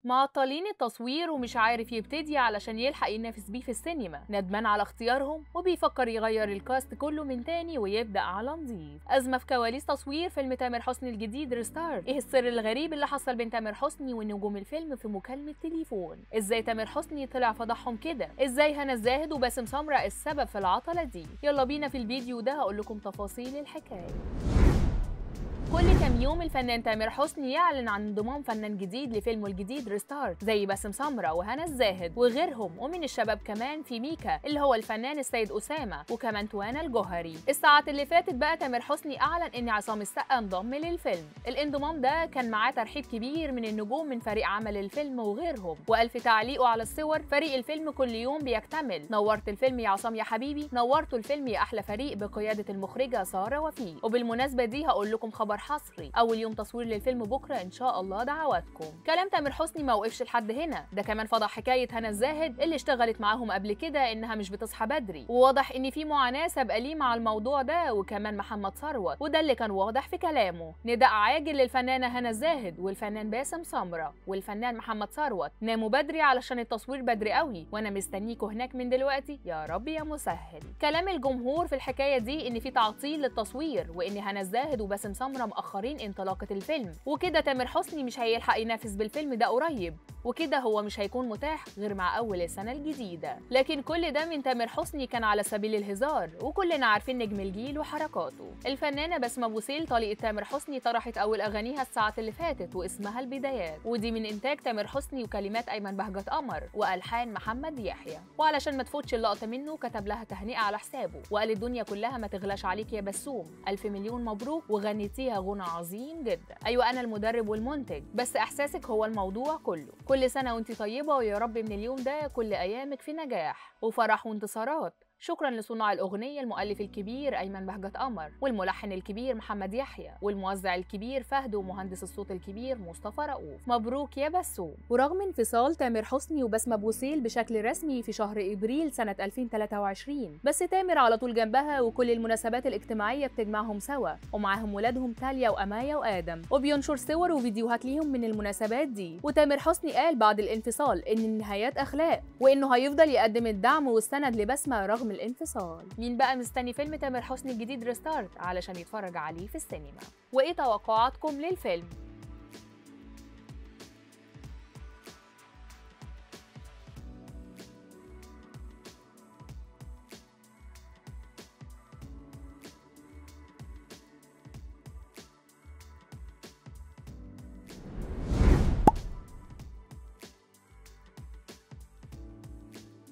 معطلين التصوير ومش عارف يبتدي علشان يلحق ينافس بيه في السينما، ندمان على اختيارهم وبيفكر يغير ال cast كله من تاني ويبدأ على نظيف. أزمة في كواليس تصوير فيلم تامر حسني الجديد ريستارت. ايه السر الغريب اللي حصل بين تامر حسني ونجوم الفيلم في مكالمة تليفون؟ ازاي تامر حسني طلع فضحهم كده؟ ازاي هنا الزاهد وباسم سمرة السبب في العطلة دي؟ يلا بينا في الفيديو ده هقول لكم تفاصيل الحكاية. كل كام يوم الفنان تامر حسني يعلن عن انضمام فنان جديد لفيلمه الجديد ريستارت، زي باسم سمرة وهنا الزاهد وغيرهم، ومن الشباب كمان في ميكا اللي هو الفنان السيد أسامة، وكمان توانا الجوهري. الساعات اللي فاتت بقى تامر حسني أعلن إن عصام السقا انضم للفيلم. الانضمام ده كان معاه ترحيب كبير من النجوم من فريق عمل الفيلم وغيرهم، وقال في تعليقه على الصور: فريق الفيلم كل يوم بيكتمل، نورت الفيلم يا عصام يا حبيبي، نورتوا الفيلم يا أحلى فريق بقيادة المخرجة سارة وفيق. وبالمناسبة دي هقول لكم خبر حصري، اول يوم تصوير للفيلم بكره ان شاء الله، دعواتكم. كلام تامر حسني ما وقفش لحد هنا، ده كمان فضح حكاية هنا الزاهد اللي اشتغلت معاهم قبل كده انها مش بتصحى بدري، وواضح ان في معاناة سابقه ليه مع الموضوع ده، وكمان محمد ثروت، وده اللي كان واضح في كلامه. نداء عاجل للفنانه هنا الزاهد والفنان باسم سمرة والفنان محمد ثروت، ناموا بدري علشان التصوير بدري قوي، وانا مستنيكوا هناك من دلوقتي يا رب يا مسهل. كلام الجمهور في الحكاية دي ان في تعطيل للتصوير، وان هنا الزاهد وباسم سمرة مأخرين انطلاقة الفيلم، وكده تامر حسني مش هيلحق ينافس بالفيلم ده قريب، وكده هو مش هيكون متاح غير مع أول السنة الجديدة. لكن كل ده من تامر حسني كان على سبيل الهزار، وكلنا عارفين نجم الجيل وحركاته. الفنانة بسمة بوسيل طليقة تامر حسني طرحت أول أغانيها الساعات اللي فاتت واسمها البدايات، ودي من إنتاج تامر حسني وكلمات أيمن بهجت قمر وألحان محمد يحيى. وعلشان ما تفوتش اللقطة منه كتب لها تهنئة على حسابه وقال: الدنيا كلها ما تغلاش عليك يا بسوم، ألف مليون مبروك، وغنيتيها غنى عظيم جدا. أيوة أنا المدرب والمنتج، بس إحساسك هو الموضوع كله. كل سنة وانت طيبة، ويا رب من اليوم ده كل أيامك في نجاح وفرح وانتصارات. شكرا لصناع الأغنية المؤلف الكبير أيمن بهجت قمر، والملحن الكبير محمد يحيى، والموزع الكبير فهد، ومهندس الصوت الكبير مصطفى رؤوف. مبروك يا بسوم. ورغم انفصال تامر حسني وبسمة بوسيل بشكل رسمي في شهر إبريل سنة 2023، بس تامر على طول جنبها، وكل المناسبات الاجتماعية بتجمعهم سوا، ومعاهم ولادهم تاليا وأمايا وآدم، وبينشر صور وفيديوهات ليهم من المناسبات دي. وتامر حسني قال بعد الانفصال إن النهايات أخلاق، وإنه هيفضل يقدم الدعم والسند لبسمة رغم الانفصال. مين بقى مستني فيلم تامر حسني الجديد ريستارت علشان يتفرج عليه في السينما؟ وايه توقعاتكم للفيلم؟